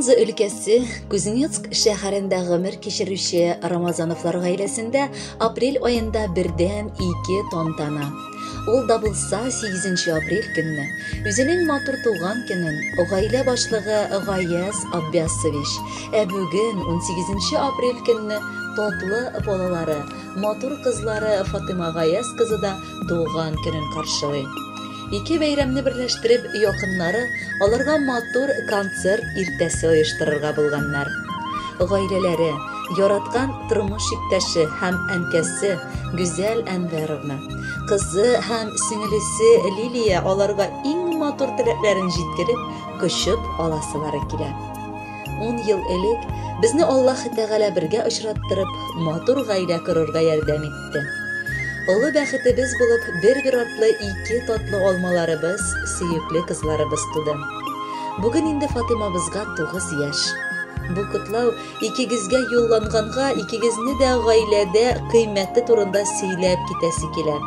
Пенза өлкәсе Кузнецк шәһәрендә гомер кичерүче Рамазановлар гаиләсендә апрель аенда бердән ике тантана. Ул да булса 8 апрель көнне үзенең матур туган көнен гаилә башлыгы Гаяз Аббясович, ә бүген 18 апрель көнне татлы балалары, матур кызлары Фатыйма Гаяз кызы да туган көнен каршылый. Ике бәйрәмне берләштереп, якыннары аларга матур концерт иртәсе оештырырга булганнар. Гаиләләре, яраткан тормыш иптәше һәм әнкәсе Гүзәл Әнвәровна, кызы һәм сеңелесе Лилия аларга иң матур теләкләрен җиткереп, кочып аласылары килә. Ун ел элек безне Аллаһ Тәгалә бергә очраттырып, матур гаилә корырга ярдәм итте. Олы бәхетебез булып, бер-бер артлы ике татлы алмаларыбыз, сөекле кызларыбыз туды. Бүген инде Фатыймабызга 9 яшь. Бу котлау икегезгә юлланганга, икегезне дә гаиләдә кыйммәте турында сөйләп китәсе килә.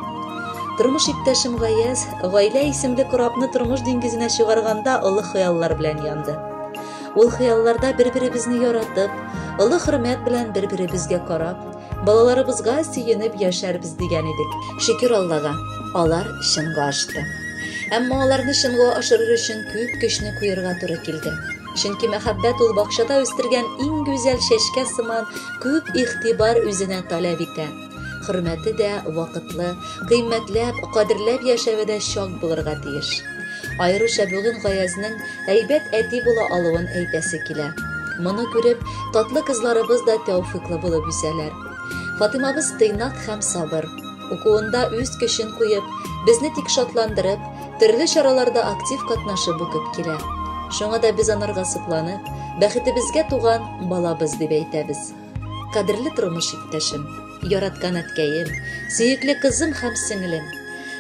Тормыш иптәшем Гаяз гаилә исемле корабны тормыш диңгезенә чыгарганда олы хыяллар белән янды. Ул хыялларда бер-беребезне яратып, олы хөрмәт белән бер-беребезгә карап, балаларыбызга сөенеп яшәрбез дигән идек. Шөкер Аллага, алар чынга ашты. Әмма аларны чынга ашырыр өчен күп көчне куерга туры килде. Чөнки мәхәббәт ул бакчада үстергән иң гүзәл чәчкә сыман күп игътибар үзенә таләп итә. Хөрмәте дә вакытлы, кыйммәтләп, кадерләп яшәве дә чак булырга тиеш. Аеруча бүген Гаязның әйбәт әти була алуын әйтәсе килә. Моны күреп, татлы кызларыбыз да тәүфыйклы булып үсәләр. Фатыймабыз тыйнак һәм сабыр. Укуында үз көчен куеп, безне тик шатландырып, төрле чараларда актив катнашып укып килә. Шуңа да без анарга сокланып, бәхетебезгә туган балабыз дип әйтәбез. Кадерле тормыш иптәшем, яраткан әткәем, сөекле кызым һәм сеңлем.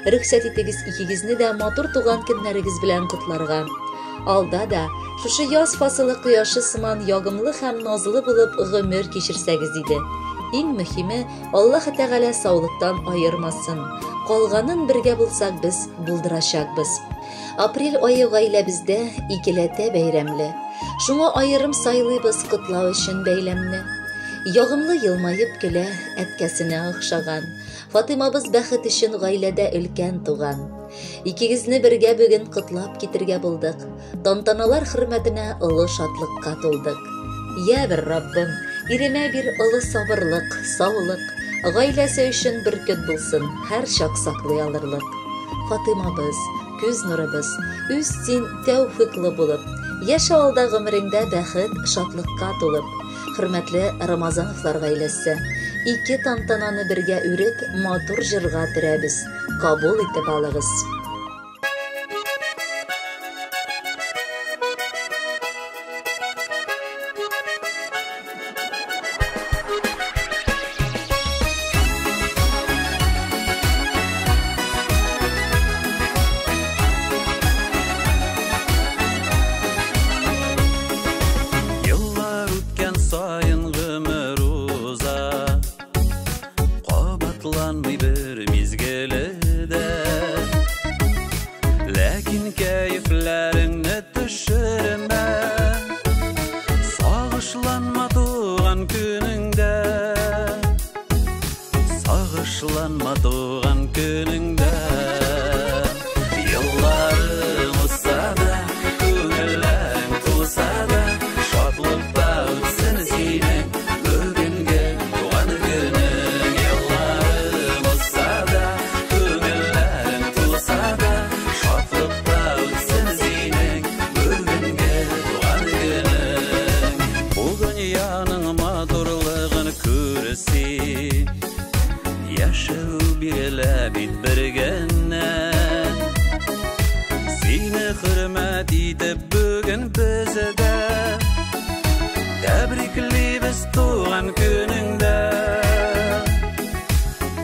Рөхсәт итегез икегезне дә матур туган көннәрегез белән котларга. Алда да шушы яз фасылы кояшы сыман ягымлы һәм назлы булып гомер кичерсәгез иде. Иң мөһиме, Аллаһ Тәгалә саулыктан аермасын. Калганын бергә булсак без булдырачакбыз. Апрель ае гаиләбездә икеләтә бәйрәмле. Шуңа аерым сайлыйбыз котлау өчен бәйләмне. Ягымлы елмаеп көлә, әткәсенә охшаган. Фатыймабыз бәхет өчен гаиләдә өлкән туган. Икегезне бергә бүген котлап китергә булдык. Тантаналар хөрмәтенә олы шатлыкка тулдык. Я бер Раббым, иремә бир олы сабырлык, саулык, гаиләсе өчен бөркет булсын, һәр чак саклый алырлык. Фатыймабыз, күз нурыбыз, үз син тәүфыйклы булып, яшә алда гомереңдә бәхет, шатлыкка тулып. Хөрмәтле Рамазановлар гаиләсе, ике тантананы бергә үреп, матур җырга төрәбез. Кабул итеп алыгыз. Еллар үткән саен гомер уза, кабатланмый бер мизгеле дә. Ләкин кәефләреңне төшермә, сагышланма туган көнеңдә, сагышланма туган көнеңдә. Елларың узса да, күңелләрең тулса да, шатлыкта үтсен синең бүгенге туган көнең. Елларың узса да, күңелләрең тулса да, шатлыкта үтсен синең бүгенге туган көнең. Бу дөньяның матурлыгын күрсен, яшәү бирелә бит бер генә. Сине хөрмәт итеп бүген без дә тәбриклибез туган көнеңдә,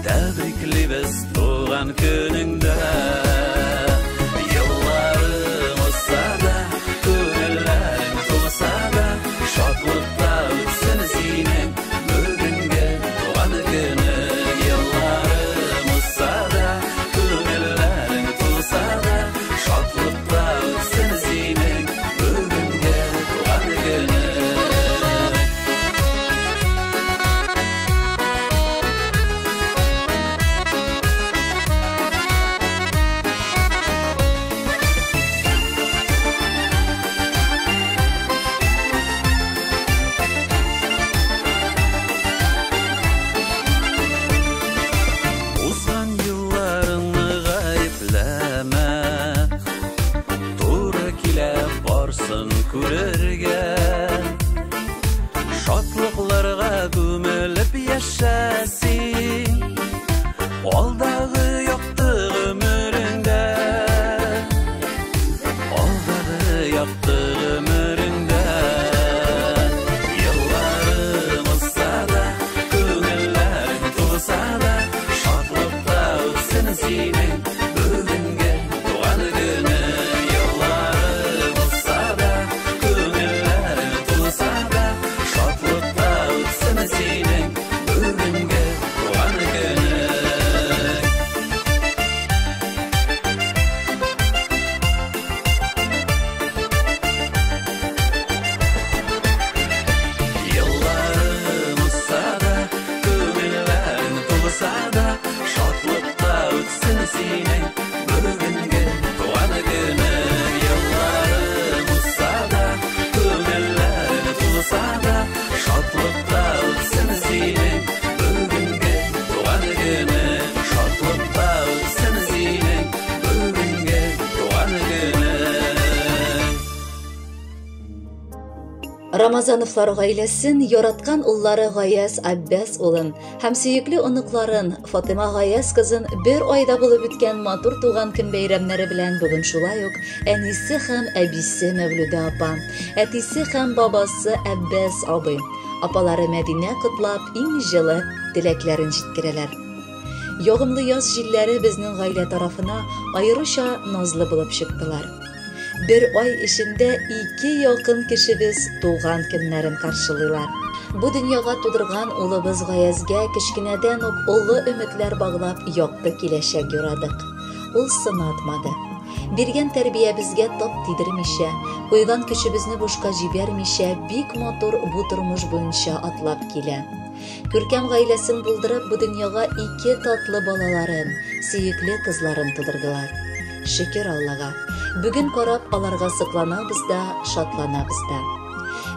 тәбриклибез туган көнеңдә. Елларың узса да, күңелләрең тулса да, шатлыкта үтсен синең бүгенге туган көнең. Елларың узса да, күңелләрең тулса да, шатлыкта үтсен синең бүгенге туган көнең. Алдагы якты гомереңдә, алдагы якты гомереңдә. Елларың узса да, күңелләрең тулса да, шатлыкта үтсен синең бүгенге туган көнең. Елларың узса да, күңелләрең тулса да, шатлыкта үтсен синең бүгенге туган көнең. Елларың узса да, күңелләрең тулса да, шатлыкта үтсен синең бүгенге туган көнең. Елларың узса да, күңелләрең тулса да, шатлыкта үтсен синең бүгенге туган көнең. Шатлыкта үтсен синең бүгенге туган көнең. Рамазановлар гаиләсен яраткан уллары Гаяз Аббас улын һәм сөекле оныкларын Фатыйма Гаяз кызын бер айда булып үткән матур туган көн бәйрәмнәре белән бүген шулай ук әнисе һәм әбисе Мәвлүдә апа, әтисе һәм бабасы Аббас абый, апалары Мәдинә котлап иң җылы теләкләрен җиткерәләр. Ягымлы яз җилләре безнең гаилә тарафына аеруча назлы булып чыктылар. Бер ай эчендә ике якын кешебез туган көннәрен каршылыйлар. Бу дөньяга тудырган улыбыз Гаязгә кечкенәдән үк олы өметләр баглап якты киләчәк юрадык. Ул сынатмады. Биргән тәрбиябезгә тап тидермичә, куйган көчебезне бушка җибәрмичә, бик матур бу тормыш буенча атлап килә. Күркәм гаиләсен булдырып, бу дөньяга ике татлы балаларын, сөекле кызларын тудырдылар. Шөкер Аллага. Бүген карап аларга сокланабыз да, шатланабыз да.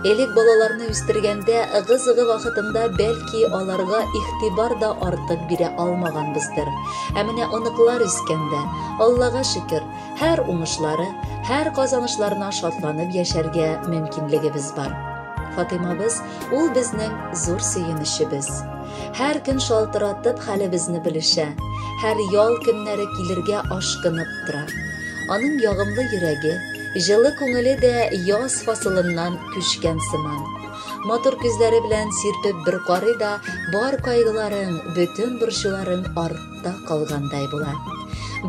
Элек балаларны үстергәндә ыгы-зыгы вакытында бәлки аларга игътибар да артык бирә алмаганбыздыр. Ә менә оныклар үскәндә, Аллага шөкер, һәр уңышлары, һәр казанышларына шатланып яшәргә мөмкинлегебез бар. Фатыймабыз ул безнең зур сөенечебез. Һәр көн шалтыратып хәлебезне белешә, һәр ял көннәре килергә ашкынып тора. Аның ягымлы йөрәге, җылы күңеле дә яз фасылыннан күчкән сыман. Матур күзләре белән сирпеп бер карый да, бар кайгыларың, бөтен борчуларың артта калгандай була.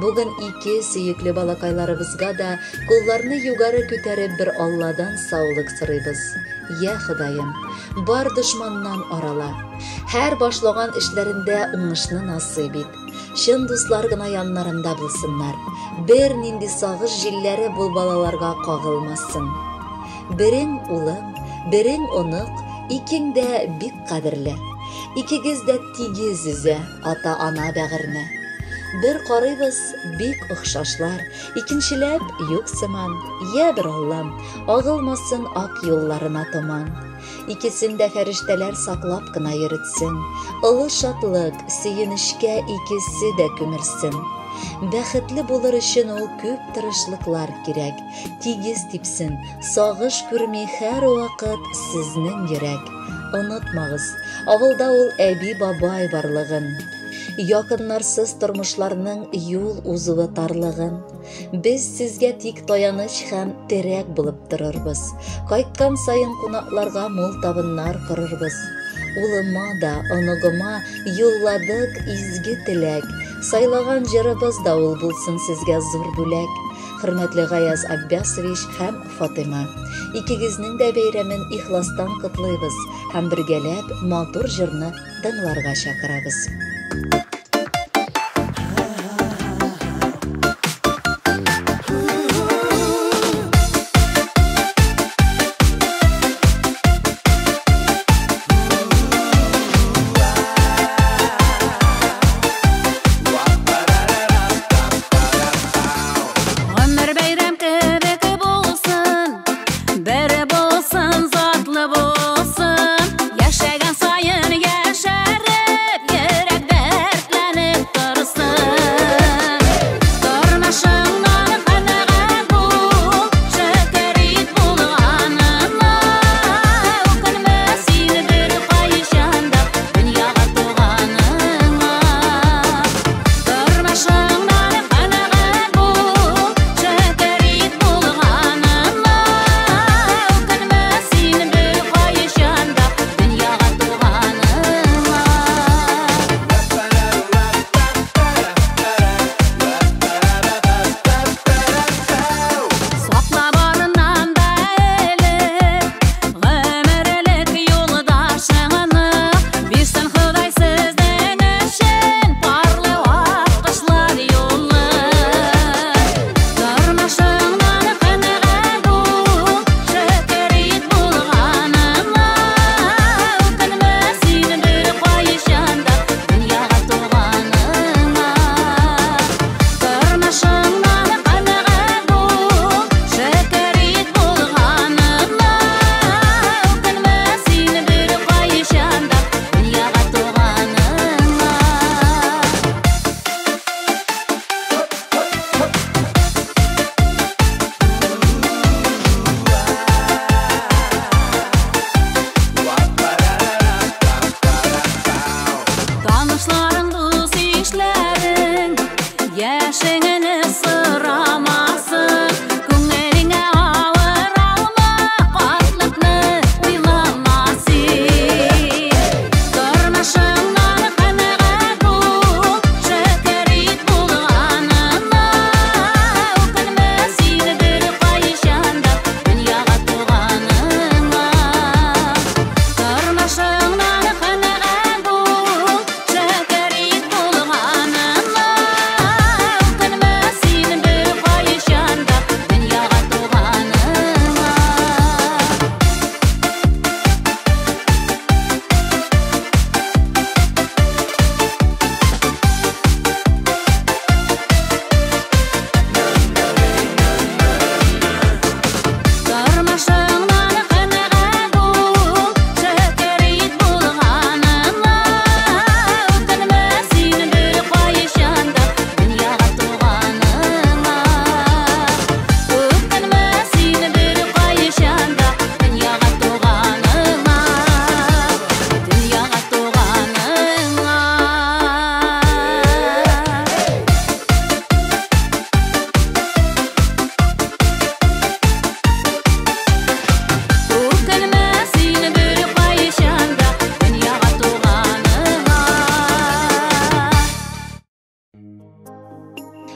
Бүген ике сөекле балакайларыбызга да кулларны югары күтәреп бер Алладан саулык сорыйбыз. Я Ходаем, бар дошманнан арала. Һәр башлаган эшләрендә уңышны насыйп ит. Чын дуслар гына яннарында булсыннар. Бер нинди сагыш җилләре бу балаларга кагылмасын. Берең улың, берең онык, икең дә бик кадерле. Икегез дә тигез өзә ата-ана бәгырьне. Бер карыйбыз, бик охшашлар, икенчеләп юк сыман. Я бер Аллам, агылмасын ак юлларына томан. Икесен дә фәрештәләр саклап кына йөртсен. Олы шатлык, сөенечкә икесе дә күмерсен. Бәхетле булыр өчен ул күп тырышлыклар кирәк. Тигез типсен, сагыш күрми һәр вакыт сезнең йөрәк. Онытмагыз, авылда ул әби-бабай барлыгын. Якыннарсыз тормышларның юл узуы тарлыгын. Без сезгә тик таяныч һәм терәк булып торырбыз. Кайткан саен кунакларга мул табыннар корырбыз. Улыма да, оныгыма юлладык изге теләк. Сайлаган җырыбыз да ул булсын сезгә зур бүләк. Хөрмәтле Гаяз Аббасович һәм Фатыйма, икегезнең дә бәйрәмен ихластан котлыйбыз һәм бергәләп матур җырны тыңларга чакырабыз. Гомер бәйрәм кебек булсын, бер булсын, затлы булсын. Яшәгән саен яшәреп, йөрәктә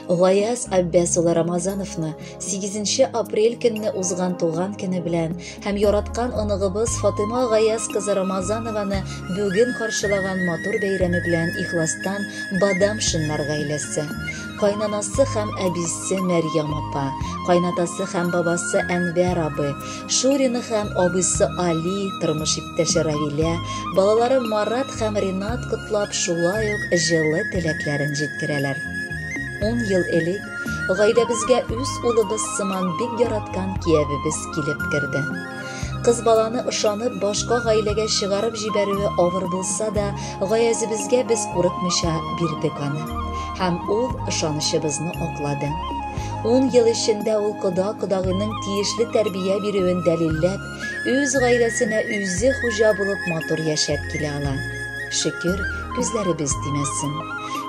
Гаяз Аббас улы Рамазановны 8 апрель көнне узган туган көне белән һәм яраткан оныгыбыз Фатыйма Гаяз кызы Рамазанованы бүген каршылаган матур бәйрәме белән ихластан Бадамшиннар гаиләсе, кайнанасы һәм әбисе Мәрьям апа, кайнатасы һәм бабасы Әнвәр абый, Шурина һәм абыйсы Али, тормыш иптәше Равилә, балалары Марат һәм Ринат котлап, шулай ук җылы теләкләрен җиткерәләр. Ун ел элек гаиләбезгә үз улыбыз сыман бик яраткан киявебез килеп керде. Кыз баланы ышанып башка гаиләгә чыгарып җибәрүе авыр булса да, Гаязебезгә без курыкмыйча бирдек аны. Һәм ул ышанычыбызны аклады. Ун ел эчендә ул кода-кодагыйның тиешле тәрбия бирүен дәлилләп, үз гаиләсенә үзе хуҗа булып матур яшәп килә ала. Шөкер, күзләребез тимәсен.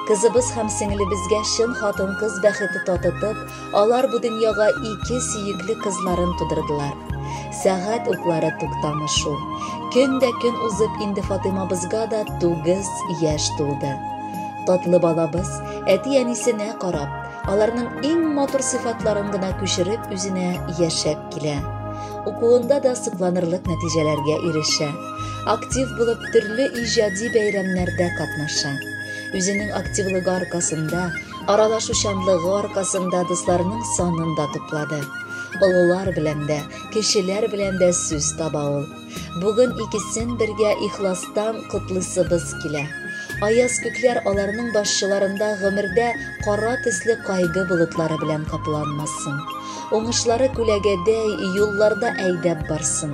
Кызыбыз һәм сеңлебезгә чын хатын-кыз бәхете татытып, алар бу дөньяга ике сөекле кызларын тудырдылар. Сәгать уклары туктамый шул. Көн дә көн узып, инде Фатыймабызга да 9 яшь тулды. Татлы балабыз әти-әнисенә карап, аларның иң матур сыйфатларын гына күчереп үзенә яшәп килә. Укуында да сокланырлык нәтиҗәләргә ирешә. Актив булып төрле иҗади бәйрәмнәрдә катнаша. Үзенең активлыгы аркасында, аралашучанлыгы аркасында дусларының санын да туплады. Олылар белән дә, кечеләр белән дә сүз таба ул. Бүген икесен бергә ихластан котлыйсыбыз килә. Аяз күкләр аларның башчыларында гомердә кара төсле кайгы болытлары белән капланмасын. Уңышлары күләгәдәй юлларда әйдәп барсын.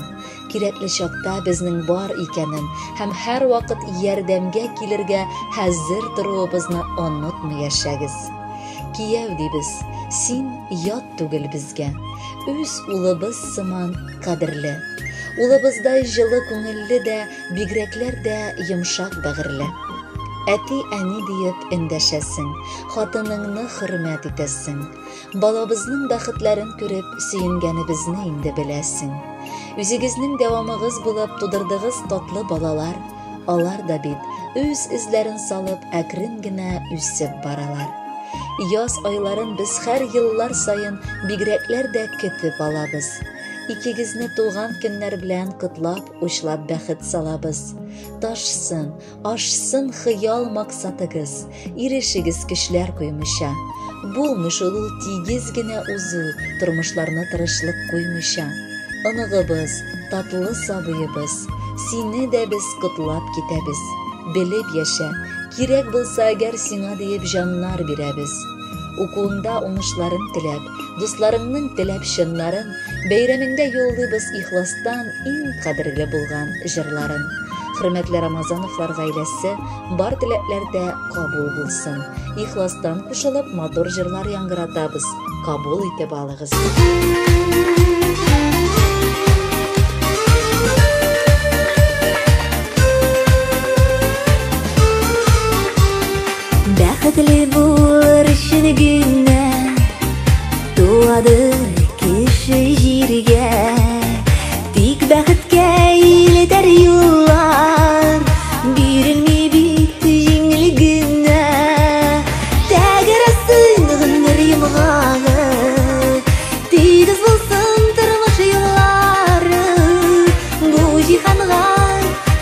Кирәкле чакта безнең бар икәнен һәм һәрвакыт ярдәмгә килергә хәзер торуыбызны онытмый яшәгез. Кияү дибез, син ят түгел безгә. Үз улыбыз сыман кадерле. Улыбыздай җылы күңелле дә, бигрәкләр дә йомшак бәгырьле. Әти-әни диеп эндәшәсең, хатыныңны хөрмәт итәсең. Балабызның бәхетләрен күреп сөенгәнебезне инде беләсең. Үзегезнең дәвамыгыз булып тудырдыгыз татлы балалар. Алар да бит үз эзләрен салып әкрен генә үсеп баралар. Яз айларын без һәр еллар саен бигрәкләр дә көтеп алабыз. Икегезне туган көннәр белән котлап, учлап бәхет салабыз. Ташсын, ашсын хыял максатыгыз, ирешегез көчләр куймыйча. Булмый шул ул тигез генә узу, тормышларны тырышлык куймыйча. Оныгыбыз, татлы сабыебыз, сине дә без котлап китәбез. Белеп яшә, кирәк булса әгәр сиңа диеп җаннар бирәбез. Укуыңда уңышларын теләп, дусларыңның теләп чыннарын, бәйрәмеңдә юллыйбыз ихластан иң кадерле булган җырларын. Хөрмәтле Рамазановлар гаиләсе, бар теләкләр дә кабул булсын. Ихластан кушылып матур җырлар яңгыратабыз. Кабул итеп алыгыз. Бәхетле булыр өчен генә туадыр кеше җиргә. Тик бәхеткә илтәр юллар бирелми бит җиңел генә. Тәгәрәсен гомер йомгагы, тигез булсын тормыш юллары. Бу җиһанга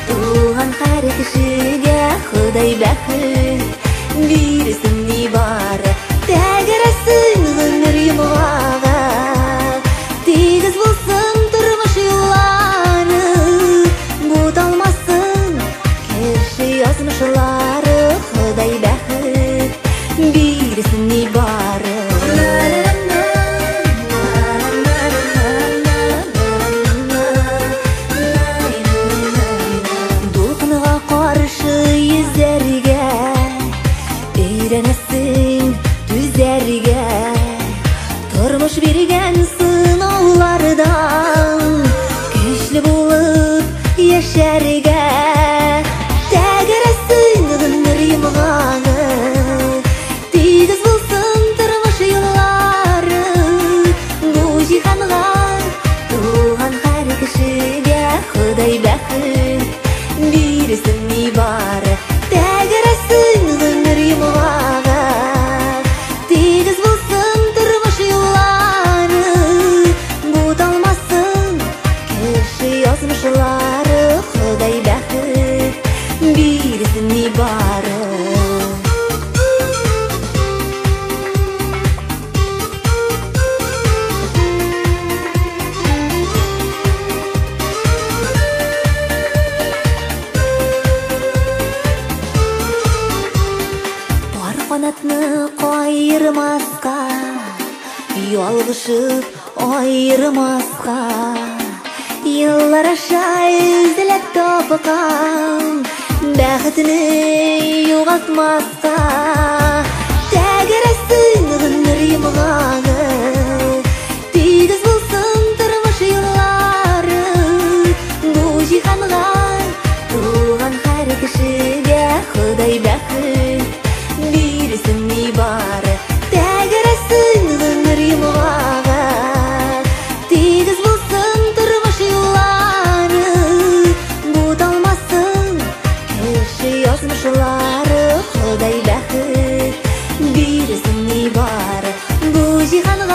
туган һәр кешегә Ходай бәхет бирсен нибары. Тәгәрәсен гомер йомгагы, тигез булсын тормыш юллары. Буталмасын кеше язмышлары, Ходай бәхет бирсен нибары. Дулкынга каршы йөзәргә өйрәнәсең, түзәргә. Тормыш биргән сынаулардан көчле булып яшәргә. Тәгәрәсен гомер йомгагы, тигез булсын тормыш юллары. Бу җиһанга туган һәр кешегә Ходай бәхет бирсен нибары. Тәгәрәсен гомер йомгагы, тигез Канатны каермаска, ялгышып аермаска. Еллар аша эзләп тапкан бәхетне югалтмаска. Тәгәрәсен гомер йомгагы, тигез булсын тормыш юллары. Бу җиһанга туган һәр кешегә Ходай бәхет бирсен нибары. Тәгәрәсен гомер йомгагы, тигез булсын тормыш юллары. Буталмасын кеше язмышлары, Ходай бәхет бирсен нибары. Бу җиһанга